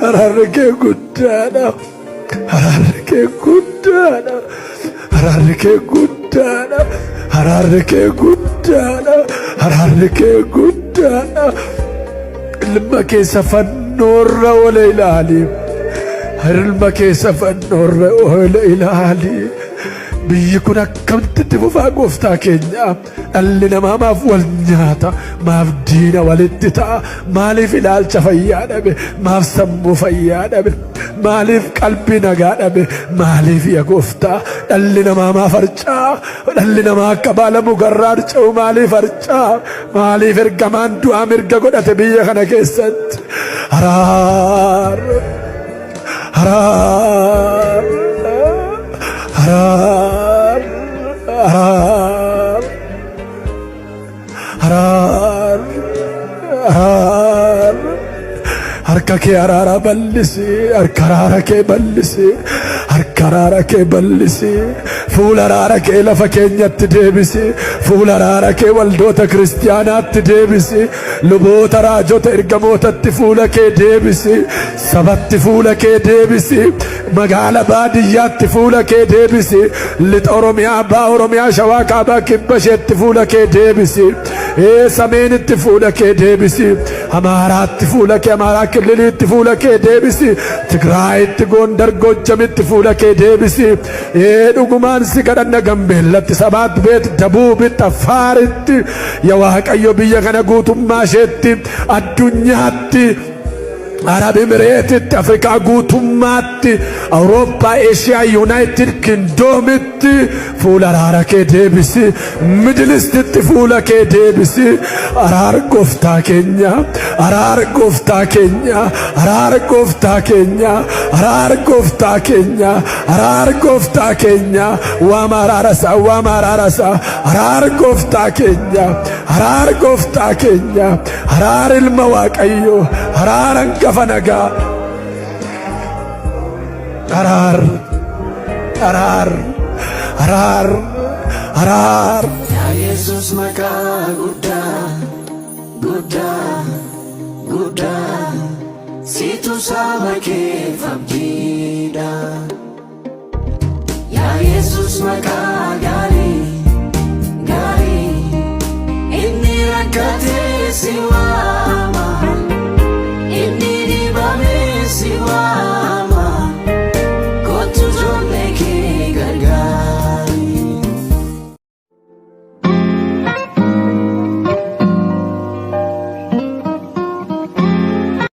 Araarri kee guddaadha. Araarri kee guddaadha. Araarri kee guddaadha. Araarri kee guddaadha. Araarri kee guddaadha. Ilma keessa fannoorra oole ilaali. Ilma keessa fannoorra oole ilaali. Biyyi kun akkamitti itti fufaa gooftaa keenya? Dhalli namaa maaf wal nyaata? Maaf diina walitti ta'a? Maaliif ilaalcha fayyaa dhabe? Maaf sammuu fayyaa dhabe? Maaliif qalbii nagaa dhabe? Maaliif yaa gooftaa? Dhalli namaa maaf harca'a? Dhalli namaa akka baala mukarraa harca'u maaliif harca'a? Maaliif ergamaan du'aa mirga godhate biyya kana keessatti? Araar! Araar! Araar! Araar! Araar! Araar! Harka kee araara bal'isi. Harka araara kee bal'isi. Harka araara kee bal'isi. Fuula araara kee lafa keenyatti deebisi. Fuula araara kee waldoota kiristiyaanaatti deebisi. Luboota raajota ergamootatti fuula kee deebisi. Sabatti fuula kee deebisi. Magaala baadiyyaatti fuula kee deebisi. Lixa Oromiyaa, Baha Oromiyaa, Shawaa Kaabaa, Kibba isheetti fuula kee deebisi. Ee Sameenitti fuula kee deebisi. Amaaraatti fuula kee, Amaaraa Killiliitti fuula kee deebisi. Tigraayitti, Gondar, Gojjamitti fuula kee deebisi. Ee dhugumaan si kadhanna Gambeellatti, Sabaat Beet, Dabuubitti, Affaaritti. Ya Waaqayyo biyya kana guutummaa isheetti, addunyaatti Arab Emireetitti, Afrikaa guutummaatti, Awurooppaa, Eeshiyaa, Yuunaayitid Kingdoomitti fuula araara kee deebisi. Middle Eastitti fuula kee deebisi. Araara gooftaa keenya, araara gooftaa keenya, araara gooftaa keenya, araara gooftaa keenya, araara gooftaa keenya. Waama araara isaa, waama araara isaa, araara gooftaa keenya, araara gooftaa keenya. Araara ilma Waaqayyoo, araara hangafa nagaa. Araar, araar, araar, araar. Yaa Yesuus maqaa guddaa, guddaa, guddaa, situ saba keef abdiidha. Yaa Yesuus maqaa gaarii, gaarii, inni rakkate si